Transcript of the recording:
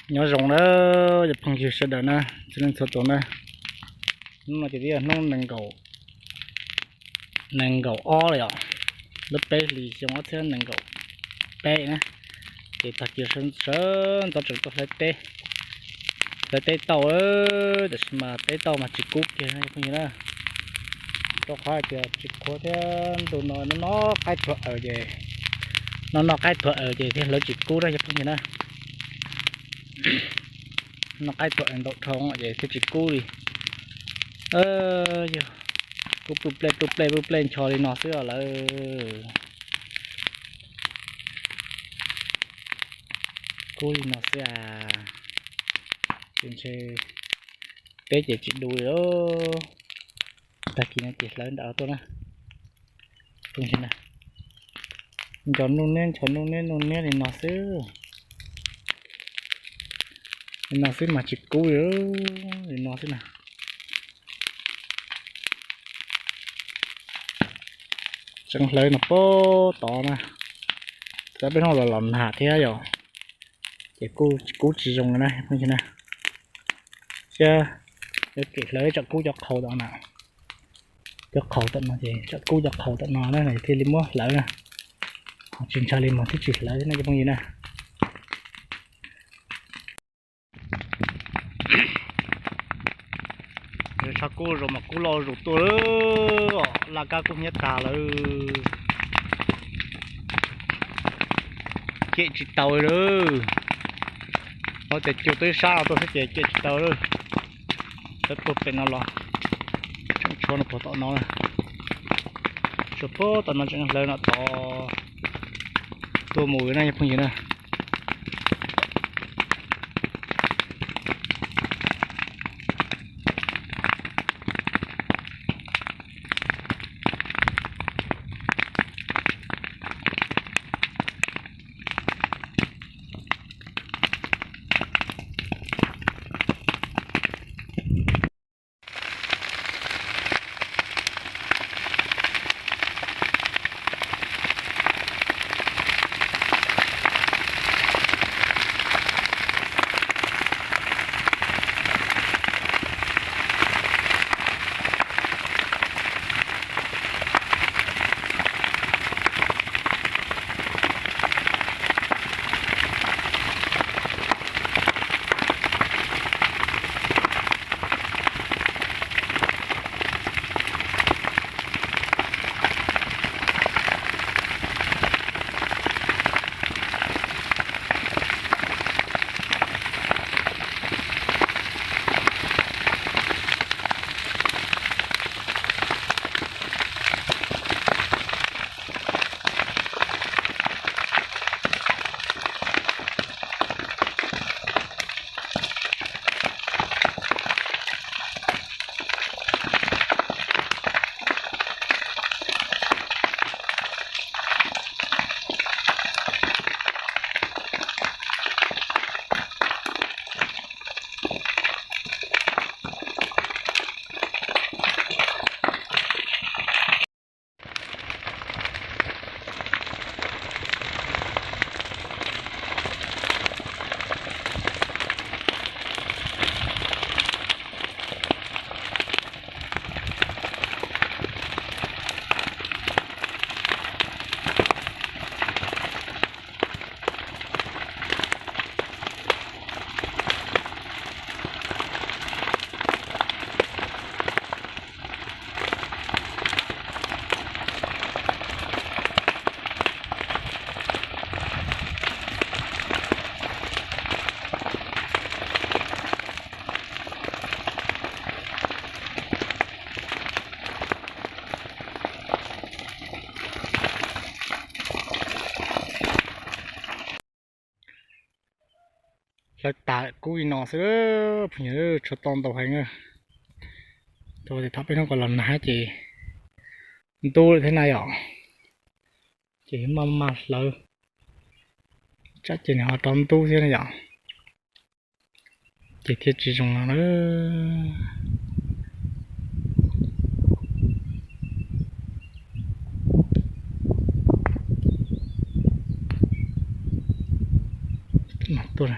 Nyob zoo na cov phooj ywg sawv daws na, txhua leej txhua tus na. Hnub no ces twb yog hnub nees nkaum, nees nkaum ob lawm yom, lub peb hlis xyoo ob txhiab nees nkaum peb na. Ces tag kis sawv ntxov tseem tuaj hlawv teb, hlawv teb tau, tab sis mas teb tau mas tsis kub kiag na cov phooj ywg na. Rau qhov hais tias tsis qhuav thiab ntuj no noj qaib thuav aws ces, noj noj qaib thuav aws ces thiaj hlawv tsis kub na cov phooj ywg na. Noj qaib thuav aws ntau dhau ces thiaj tsis kub li. Yog kub pwj plej pwj plej pwj plej ncho li no xwb os lawm. Kub li no xwb as. Ces ntshe peb ces tsis du li. Tag kis no ces hlawv nram tuaj na. Nco nub niab ncho nub niab nub niab li no xwb. Li no xwb mas tsis kub li, li no xwb na. Tseem hlawv no puag tod na, txawm peb hnub los los nag thiab yom, ces kuj kub tsis zoo na phooj ywg na. Thiab yuav tsum hlawv tsam kub cov qhaus tom no, cov qhaus tom no ces tsam kub cov qhaus tom no na thiaj li muab hlawv na. Ho tsis ntshai li mas twb tsis hlawv thiab na cov phooj ywg na. Tshav kub zoo mas kub loj zus tuaj lawm, laj kab kub hnyiab tag lawm. Cem tsis tau li lawm. Ua tias cua twb sab no tuaj xwb ces cem tsis tau lawm. Peb tuaj pem no los, tseem tshuav no puag tom no, tshuav puag tom no tseem hlawv no tod tuaj mus na cov phooj ywg na. Hlawv tas kub li no xwb, phooj ywg, tshuav tau ntau heev. Thaum peb hnub ko los nag ces ntub lawm thiab na yom, ces maj maj hlawv, tsam ces nws ho rov ntub thiab na yom, ces thiaj tsis zoo no na. Tuaj,